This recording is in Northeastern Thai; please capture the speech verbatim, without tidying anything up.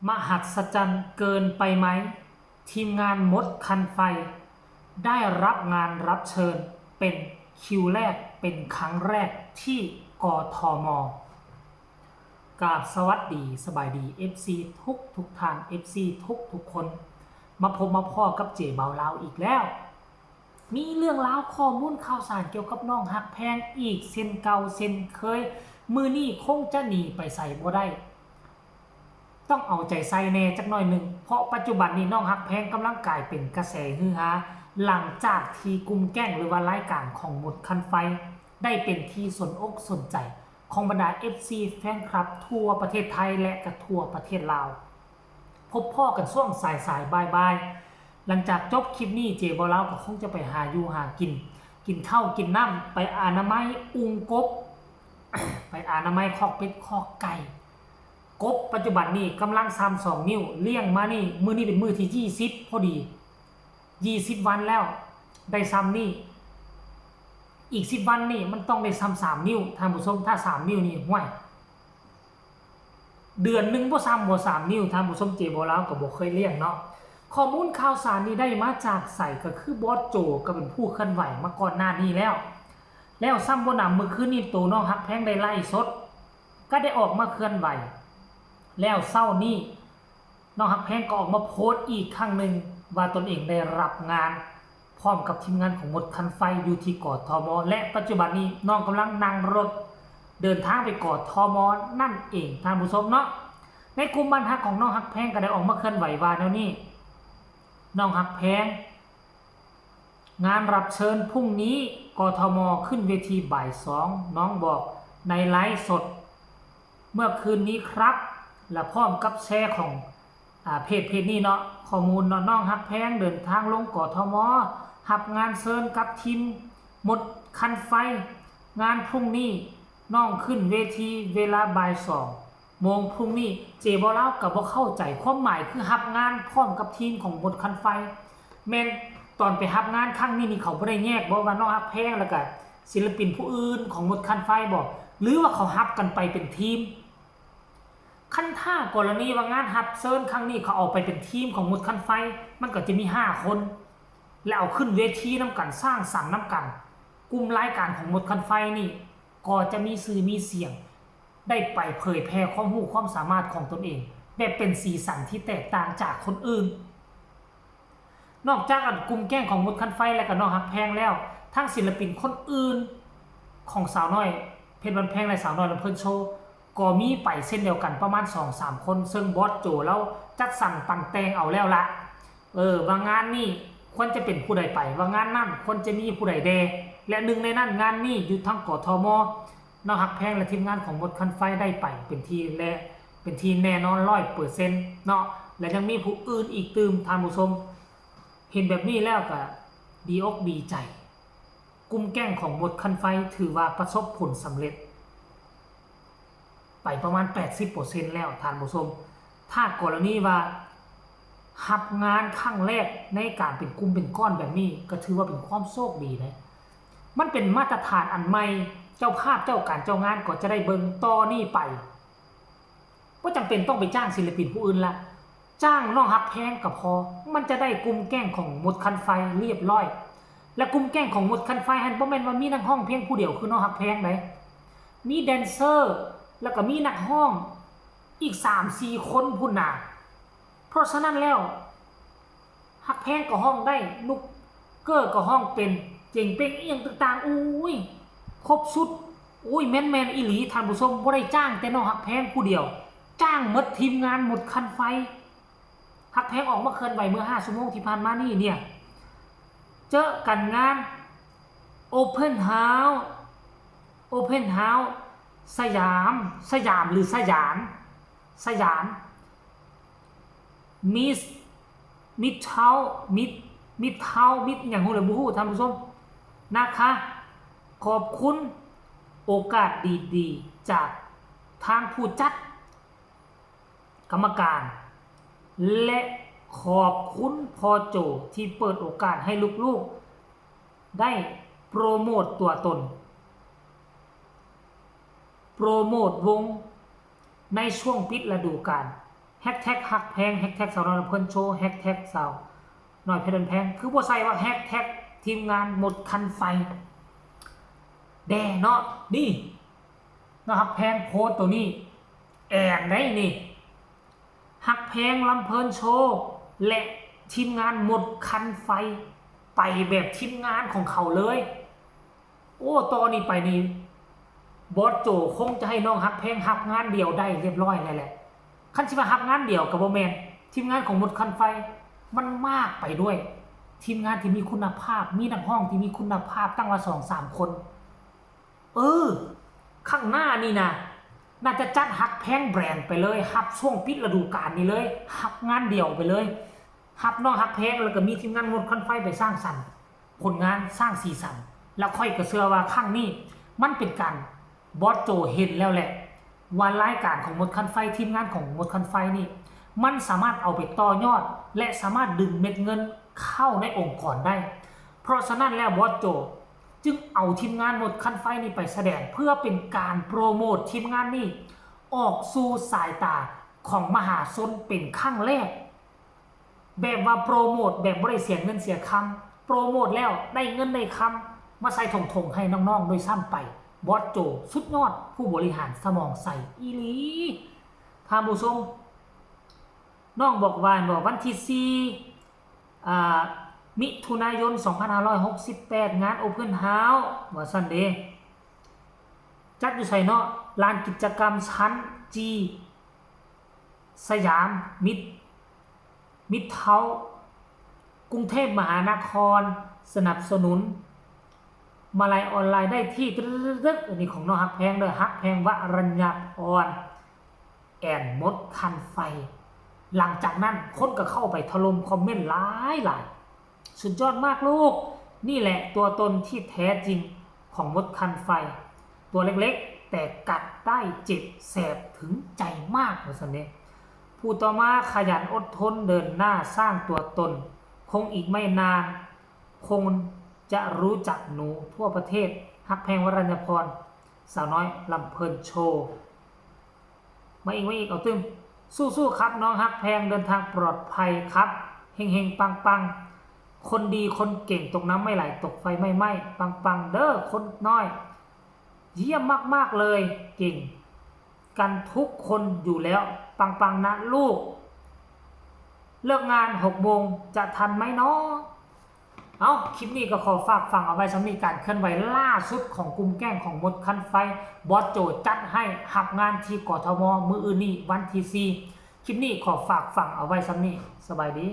มหัศจรรย์เกินไปไหม ทีมงานมดคันไฟ ได้รับงานรับเชิญเป็นคิวแรกเป็นครั้งแรกที่กทม กราบสวัสดีสบายดี เอฟซี ทุกทุกท่าน เอฟซี ทุกทุกคน มาพบมาพ้อกับเจบ่าวลาวอีกแล้ว มีเรื่องราวข้อมูลข่าวสารเกี่ยวกับน้องฮักแพงอีกเช่นเก่าเช่นเคย มื้อนี้คงจะหนีไปไสบ่ได้ ต้องเอาใจใส่แหน่จักหน่อยหนึ่ง เพราะปัจจุบันนี้น้องฮักแพงกำลังกลายเป็นกระแสฮือฮา หลังจากที่กลุ่มแก๊งหรือว่ารายการของมดคันไฟ ได้เป็นที่สนอกสนใจของบรรดา เอฟซี แฟนคลับทั่วประเทศไทยและก็ทั่วประเทศลาว พบพ้อกันช่วงสายๆ บ่ายๆ หลังจากจบคลิปนี้เจบ่าวลาวก็คงจะไปหาอยู่หากิน กินข้าวกินน้ำ ไปอนามัยอุงกบ ไปอนามัยคอกเป็ดคอกไก่ กบปัจจุบันนี้กำลังซำสองนิ้ว เลี้ยงมานี่ มื้อนี้เป็นมื้อที่ยี่สิบพอดี ยี่สิบวันแล้ว ได้ซำนี่ อีกสิบวันนี่มันต้องได้ซำสามนิ้ว ท่านผู้ชม ถ้าสามนิ้วนี่ ห้วย เดือนหนึ่งบ่ซำบ่สามนิ้ว ท่านผู้ชม เจบ่าวลาวก็บ่เคยเลี้ยงเนาะ ข้อมูลข่าวสารนี่ได้มาจากไส ก็คือบอสโจก็เป็นผู้เคลื่อนไหวมาก่อนหน้านี้แล้ว แล้วซ้ำบ่หนำ มื้อคืนนี้โตน้องฮักแพงได้ไลฟ์สด ก็ได้ออกมาเคลื่อนไหว แล้วเช้านี้ น้องฮักแพงก็ออกมาโพสต์อีกครั้งหนึ่งว่าตนเองได้รับงาน พร้อมกับทีมงานของมดคันไฟอยู่ที่กทม และปัจจุบันนี้น้องกำลังนั่งรถเดินทางไปกทม นั่นเอง ท่านผู้ชมเนาะ ในกลุ่มบ้านฮักของน้องฮักแพงก็ได้ออกมาเคลื่อนไหวว่าแนวนี้ น้องฮักแพง งานรับเชิญพรุ่งนี้ กทม ขึ้นเวทีบ่ายสอง น้องบอกในไลฟ์สด เมื่อคืนนี้ครับ และพร้อมกับแชร์ของ อ่า เพจเพจนี้เนาะ ข้อมูลเนาะ น้องฮักแพงเดินทางลงกทม รับงานเชิญกับทีมมดคันไฟ งานพรุ่งนี้น้องขึ้นเวทีเวลาบ่ายสองโมงพรุ่งนี้ เจบ่าวลาวก็บ่เข้าใจความหมาย คือรับงานพร้อมกับทีมของมดคันไฟ แม่นตอนไปรับงานครั้งนี้นี่เขาบ่ได้แยกบ่ว่าน้องฮักแพงแล้วก็ศิลปินผู้อื่นของมดคันไฟบ่ หรือว่าเขารับกันไปเป็นทีม คันถ้ากรณีว่างานรับเชิญครั้งนี้เขาเอาไปเป็นทีมของมดคันไฟ มันก็จะมีห้าคน แล้วเอาขึ้นเวทีนำกัน สร้างสรรค์นำกัน กลุ่มรายการของมดคันไฟนี่ก็จะมีชื่อมีเสียง ได้ไปเผยแพร่ความรู้ความสามารถของตนเอง แบบเป็นสีสันที่แตกต่างจากคนอื่น นอกจากอันกลุ่มแก๊งของมดคันไฟและก็น้องฮักแพงแล้ว ทั้งศิลปินคนอื่นของสาวน้อยเพชรบ้านแพงและสาวน้อยลำเพลินโชว์ ก็มีไปเช่นเดียวกันประมาณสองสามคน ซึ่งบอสโจลาวจัดสรรปันแต่งเอาแล้วละ เออ ว่างานนี้ควรจะเป็นผู้ใดไป ว่างานนั้นควรจะมีผู้ใดแด่ และหนึ่งในนั้นงานนี้อยู่ทางกทม น้องฮักแพงและทีมงานของมดคันไฟได้ไปเป็นที่และเป็นที่แน่นอนร้อยเปอร์เซ็นต์เนาะ และยังมีผู้อื่นอีกตื่ม ท่านผู้ชม เห็นแบบนี้แล้วก็ดีอกดีใจ กลุ่มแก๊งของมดคันไฟถือว่าประสบผลสำเร็จ ไปประมาณแปดสิบเปอร์เซ็นต์แล้ว ท่านผู้ชม ถ้ากรณีว่ารับงานครั้งแรกในการเป็นกลุ่มเป็นก้อนแบบนี้ ก็ถือว่าเป็นความโชคดีนะ มันเป็นมาตรฐานอันใหม่ เจ้าภาพเจ้าการเจ้างานก็จะได้เบิ่งต่อนี้ไป บ่จำเป็นต้องไปจ้างศิลปินผู้อื่นละ จ้างน้องฮักแพงก็พอ มันจะได้กลุ่มแก๊งของมดคันไฟเรียบร้อย และกลุ่มแก๊งของมดคันไฟหั่นบ่แม่นว่ามีนักร้องเพียงผู้เดียวคือน้องฮักแพงได๋ มีแดนเซอร์ แล้วก็มีนักร้องอีกสามสี่คนพุ้นน่ะ เพราะฉะนั้นแล้ว ฮักแพงก็ร้องได้ นุกเกอร์ก็ร้องเป็น เจ๋งเป้งอิหยังต่างๆ อุ้ย ครบชุด อุ้ย แม่นๆ อีหลี ท่านผู้ชม บ่ได้จ้างแต่น้องฮักแพงผู้เดียว จ้างหมดทีมงานมดคันไฟ ฮักแพงออกมาเคลื่อนไหวเมื่อห้าชั่วโมงที่ผ่านมานี่เนี่ย เจอกันงาน Open House Open House สยาม สยามหรือสยาม สยาม Miss Midtown Mid Midtown Mid หยังฮู้เลยบ่ฮู้ ท่านผู้ชม นะคะ ขอบคุณโอกาสดีๆ จากทางผู้จัด กรรมการ และขอบคุณพ่อโจที่เปิดโอกาสให้ลูกๆ ได้โปรโมทตัวตน โปรโมทวงในช่วงปิดฤดูกาล แฮชแท็กฮักแพง แฮชแท็กสาวน้อยลำเพลินโชว์ แฮชแท็กสาวน้อยเพชรบันแพง คือบ่ใส่ว่าแฮชแท็กทีมงานมดคันไฟแด่เนาะ นี่เนาะ ฮักแพงโพสต์ตัวนี้ แอนได้นี่ ฮักแพงลำเพลินโชว์และทีมงานมดคันไฟ ไปแบบทีมงานของเขาเลย โอ้ ตอนนี้ไปนี่บอสโจคงจะให้น้องฮักแพงฮับงานเดียวได้เรียบร้อยแล้วแหละ คันสิว่าฮับงานเดียวกับบ่แมน ทีมงานของมดคันไฟ มันมากไปด้วย ทีมงานที่มีคุณภาพ มีนักฮ้องที่มีคุณภาพตั้งว่าสองสามคน เออ ข้างหน้านี่นะ น่าจะจัดฮักแพงแบรนด์ไปเลยฮับช่วงปิดฤดูกาลนี่เลยฮับงานเดียวไปเลยฮับน้องฮักแพงแล้วก็มีทีมงานมดคันไฟไปสร้างสรรค์ผลงานสร้างสีสัน แล้วข้อยก็เชื่อว่าครั้งนี้มันเป็นการบอสโจเห็นแล้วแหละ ว่ารายการของมดคันไฟทีมงานของมดคันไฟนี่ มันสามารถเอาไปต่อยอด และสามารถดึงเม็ดเงินเข้าในองค์กรได้ เพราะฉะนั้นแล้วบอสโจจึงเอาทีมงานมดคันไฟนี่ไปแสดงเพื่อเป็นการโปรโมททีมงานนี่ออกสู่สายตาของมหาชนเป็นครั้งแรก แบบว่าโปรโมทแบบบ่ได้เสียเงินเสียคำโปรโมทแล้วได้เงินได้คำมาใส่ถงๆให้น้องๆด้วยซ้ำไป บอสโจสุดยอดผู้บริหารสมองใสอีหลีท่านผู้ชม น้องบอกว่าบอกวันที่สี่อ่ามิถุนายน สองพันห้าร้อยหกสิบแปด งาน Open House ว่าซั่นเด้ จัดอยู่ไสเนาะ ลานกิจกรรมชั้น G สยามมิตร มิตรเทา กรุงเทพมหานคร สนับสนุน มาลัยออนไลน์ได้ที่ตึ๊ดๆๆ อันนี้ของน้องฮักแพงเด้อ ฮักแพงวรัญญาพร แอนมดคันไฟ หลังจากนั้นคนก็เข้าไปถล่มคอมเมนต์หลายหลาย สุดยอดมากลูก นี่แหละตัวตนที่แท้จริงของมดคันไฟ ตัวเล็กๆ แต่กัดได้เจ็บแสบถึงใจมากว่าซั่นเด้ ผู้ต่อมาขยันอดทนเดินหน้าสร้างตัวตน คงอีกไม่นาน คงจะรู้จักหนูทั่วประเทศ ฮักแพงวรัญญาพร สาวน้อยลำเพลินโชว์ มาอีก มาอีก เอาตึม สู้ๆครับน้องฮักแพง เดินทางปลอดภัยครับ เฮงๆ ปังๆ คนดีคนเก่ง ตกน้ำไม่ไหล ตกไฟไม่ไหม้ ปังๆ เด้อคนน้อย เยี่ยมมากๆ เลย เก่งกันทุกคนอยู่แล้ว ปังๆ นะลูก เลิกงานหกโมง จะทันไหมเนาะ เอาคลิปนี้ก็ขอฝากฟังเอาไว้สำหรับการเคลื่อนไหวล่าสุดของกลุ่มแก๊งของมดคันไฟ บอสโจจัดให้ฮับงานที่กทม มื้ออื่นนี้วันที่สี่ คลิปนี้ขอฝากฟังเอาไว้สำนี้ สบายดี